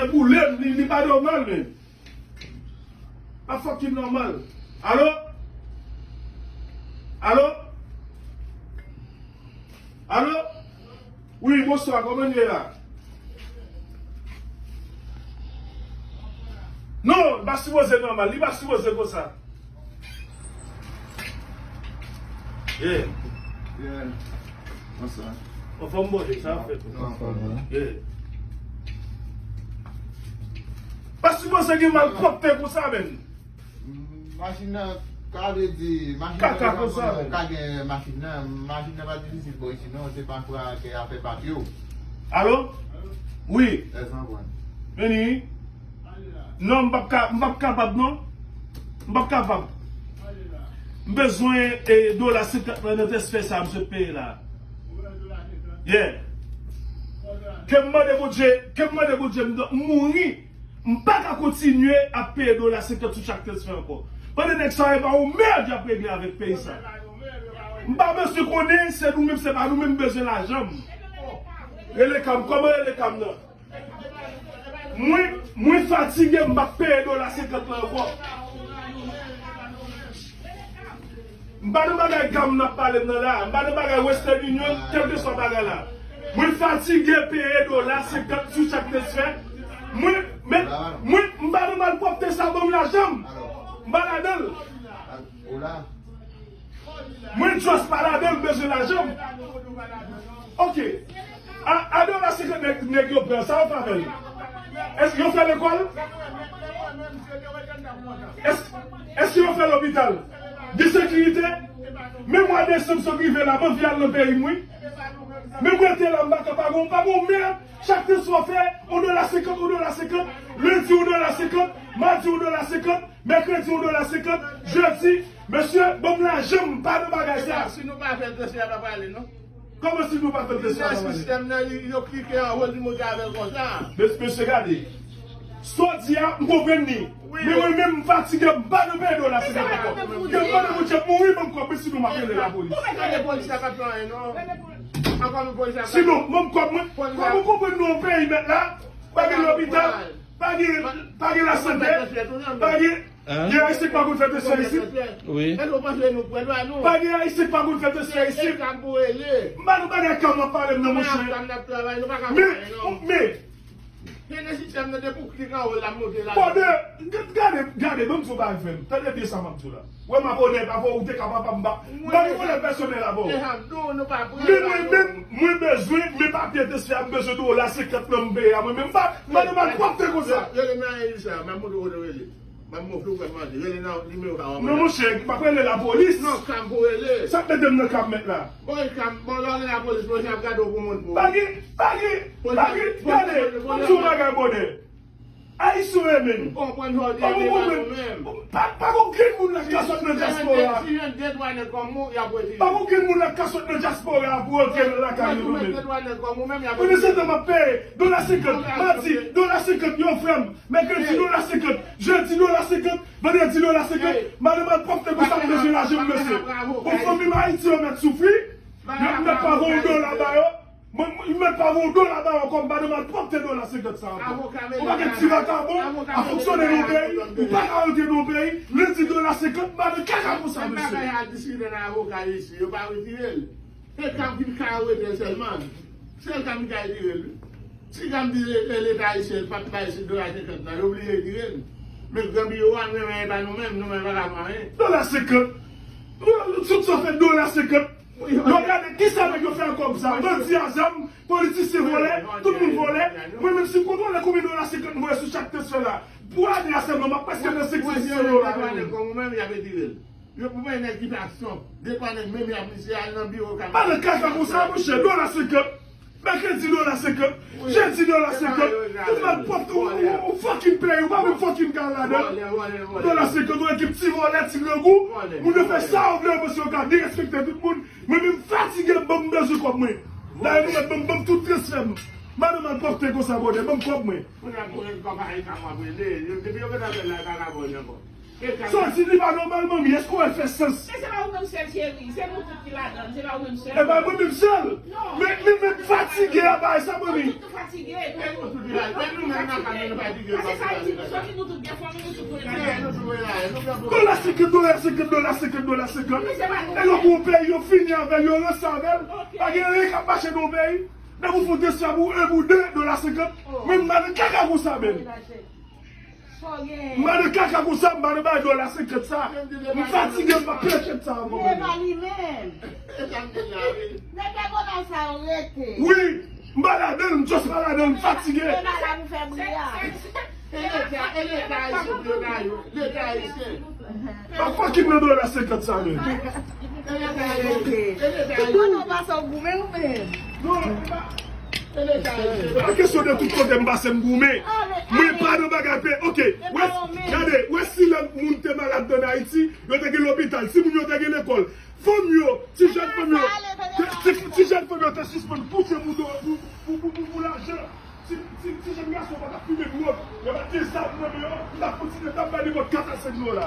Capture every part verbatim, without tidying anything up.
Boule m, li, li pa nòmal, men. Pa fucking nòmal. Alo? Alo? Alo? Wi, bonswa, kòman nou ye la? Non, li pa sipoze nòmal, li pa sipoze konsa. Yeah. Yeah. Bonswa. Anfòm, bòde, sa ap fèt? Anfòm, wi. Yeah. Pa sipoze gen malpwòpte konsa, menn. Machin nan, ka vle di, machin nan, kaka konsa, menn. Ka gen machin nan, machin nan pa difisil bò isi, non, se pafwa ke afè papye w. Alo? Wi. Lè san pran. Vini. Non, m p ap ka, m p ap kapab, non. M p ap kapab. M bezwen, e, dola senkant lan nan transfè sa m sot peye la. Yeah. Ke m mande Bondye, ke m mande Bondye, m, m mouri. M pa ka kontinye ap peye dola senkant sou chak transfè ankò. Pandan nèg sa yo pa yon mèd y ap regle avèk peyi sa. M pa bezwen konnen se nou menm, se pa nou menm, m bezwen lajan m. Rele Kam, kòman rele Kam nan? Mwen, mwen fatige, m p ap peye dola senkant lan ankò. M pa nan bagay Kam n ap pale m nan la. M pa nan bagay Western Union, kèlkeswa bagay la. Mwen fatige peye dola senkant sou chak transfè. Mwen, men, mwen, m pa nan malpwòpte sa, ban m lajan m. M pa ladan l. Mwen just pa ladan l, m bezwen lajan m. Ok. A, a dola senkant nèg, nèg yo pran, sa yo fè avè l? Èske yo fè lekòl? Èske, èske yo fè lopital? Gen sekirite? Men mwa desanm sot rive la, m anvi al nan peyi m, wi. Men mwen te la, m pa ka pa gon, pa gon mèd. Chak transfè w fè, yon dola senkant, yon dola senkant. Lendi, yon dola senkant. Madi, yon dola senkant. Mèkredi, yon dola senkant. Jedi, mesye, ban m lajan m, pa nan bagay sa. Si nou pa fè l, dosye a pa prale, non. Kòman si nou pa fè l, dosye a pa prale? Nan sistèm nan, li, yo klike anwo, li monte avè l konsa. Mes-, mesye, gade. Sa w di a, m konprann li. Wi. Men mwen menm, m fatige, m pa nan peye dola senkant ankò. Gen mande moun ap mouri, ban m kòb mwen, sinon m ap rele lapolis. Rele polis la, pa fè anyen, non. Ankò, men polis la pa. Sinon, ban m kòb mwen. Polis la. Kòman w konprann nou yon peyi mèt la? Pa gen lopital, pa gen, pa gen lasante, pa gen. Gen Ayisyen ki pa konn fè transfè isit? Wi. Pa gen Ayisyen ki pa konn fè transfè isit? M pa nan bagay Kam w ap pale m nan, monchè. Men, men, bòde, g-, gade, gade, ban m di w bagay, frè m. Tande byen sa m ap di w la. Wè m ap onèt avè w, ou te ka papa m ba. M pa gen pwoblèm pèsonèl avè w. Men mwen menm, mwen bezwen, men papye transfè a, m bezwen dola senkant nan m peye a, mwen menm, m pa, m pa nan malpwòpte konsa. Rele nan Elisa, m ap montre w kote w rele. M ap montre w kòman rele nan nimewo sa w ap wè la. Non, monchè, m ap rele lapolis. Non, Kam pou rele. Sa k mete m nan Kam mèt la? Bon, e Kam, bon, lè w rele lapolis, polis ap gade w pou moun pou ou. Pa gen, pa gen, pa gen, gade, m ap di w bagay, bòde. Ayisyen yo menm. M konprann sa w di a, men pa nou menm. Pa, pa gen okenn moun la k ka sot nan dyaspora. Si jwenn de twa nèg kòm ou, y ap retire. Pa gen okenn moun la k ka sot nan dyaspora pou rantre nan lakay yo, non, men. Pandan se tan m ap peye dola senkant, madi, dola senkant, yon frè m, mèkredi, dola senkant, jedi, dola senkant, vandredi, dola senkant, m ale malpwòpte konsa, m bezwen lajan m, mesye. Bon, fanmi m Ayiti yo mèt soufri, y ap mèt pa voye yon dola ba yo. Mwen, mwen, mwen pa voye yon dola ba w ankò, m pa nan malpwòpte dola senkant sa ankò. Ou pa gen ti vakabon, a fonksyone nan yon peyi, ou pa ka rantre nan yon peyi, lendi dola senkant, m pa nan kaka konsa, mesye. Bagay a diskite nan avoka isi, yo pa retire l. Se Kam ki ka retire l sèlman. Sèl Kam ki ka retire l, wi. Si Kam di le-, le-, Leta ayisyen pa t bay dola senkant la, yo oblije retire l. Men gran biwo a, nou menm, e pa nou menm, nou menm pa ka fè anyen. Dola senkant. Tout sa fè dola senkant. Yo gade kisa nèg yo fè ak kòb sa. Bandi a zam, politisyen vòlè, tout moun vòlè. Mwen menm si m konn wè konbyen dola senkant m voye sou chak transfè la. Pou ane a sèlman, m ap prèske nan senk san dola. Mwen, mwen, mwen, mwen, mwen, mwen, mwen, y ap retire l. Yo pou mwen nèg ki pa son. De twa nèg menm y ap misye al nan biwo Kam. Pa nan kaka konsa, monchè, dola senkant. Mèkredi dola senkant, jedi dola senkant, tout malpwòpte, ou, ou, ou fucking peyi, ou pa menm fucking ka ladan. Dola senkant, yon ekip ti vòlè, ti grangou, moun yo fè sa yo vle, yo panse yo ka derespekte tout moun. Mwen menm fatige, ban m bezwen kòb mwen. Dayè nou mèt ban m, ban m tout transfè m. M pa nan malpwòpte konsa, bòde, ban m kòb mwen. Kounye a pou rele kòb a Ayika m ap rele. Yo, depi yo gentan fè l la, yo pa ka ba w li ankò. Sa w di li pa nòmal, manmi, èske w wè l fè sans? Men se pa ou menm sèl, cheri. Se nou tout ki ladan l. Se pa ou menm sèl. E pa mwen menm sèl. Non. Men, men, men fatige a bay sa, manmi. Nou tout nou fatige. Men nou tout ki ladan. Men nou menm nan kay nou fatige. Paske sa vle di nou soti, nou tout gen fanmi, nou tout pou nou ladan. Dola senkant, dola senkant, dola senkant, dola senkant. E yo pou yon peyi, yo fini avè l, yo ranse avè l. Pa gen anyen k ap mache nan yon peyi. Depi w fè yon test swab ou, e pou de, dola senkant. Men m pa nan kaka konsa, men. M pa nan kaka konsa, m pa nan bay dola senkant sa. M fatige, m pa peye tèt sa ankò. Li pa li menm. Nèg diagonal sa yo rete. Wi, m pa ladan l, m just pa ladan l, m fatige. Yo pa la pou fè bri a. E leta, e leta ayisyen pou yo ba yo. Leta ayisyen. Pa fucking nan dola senkant sa, men. E leta ayisyen. Tout kote w pase w goumen ou menm? Non, e pa, e leta ayisyen. Pa kesyon de tout kote m pase m goumen. Mwen pa nan bagay pe, ok. Wè, gade, wè si lè moun te malad ann Ayiti, yo te gen lopital, si moun yo te gen lekòl. Fanm yo, ti jèn fanm yo, ti, ti, ti jèn fanm yo te sispann kouche pou do, pou, pou, pou, pou, pou lajan. Si, si, si jèn gason pa t ap fimen dwòg, yo pa t gen zam nan men yo, m t ap kontinye t ap bay nenpòt kat a senk dola.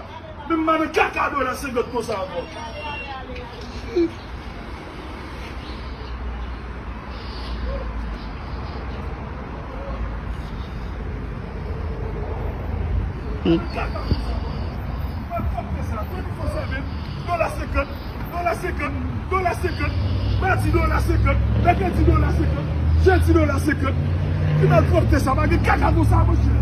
Men m pa nan kaka dola senkant konsa ankò. Dola senkant, dola senkant, dola senkant, madi dola senkant, mèkredi dola senkant, jedi dola senkant. Ki malpwòpte sa, pa gen kaka konsa, monchè.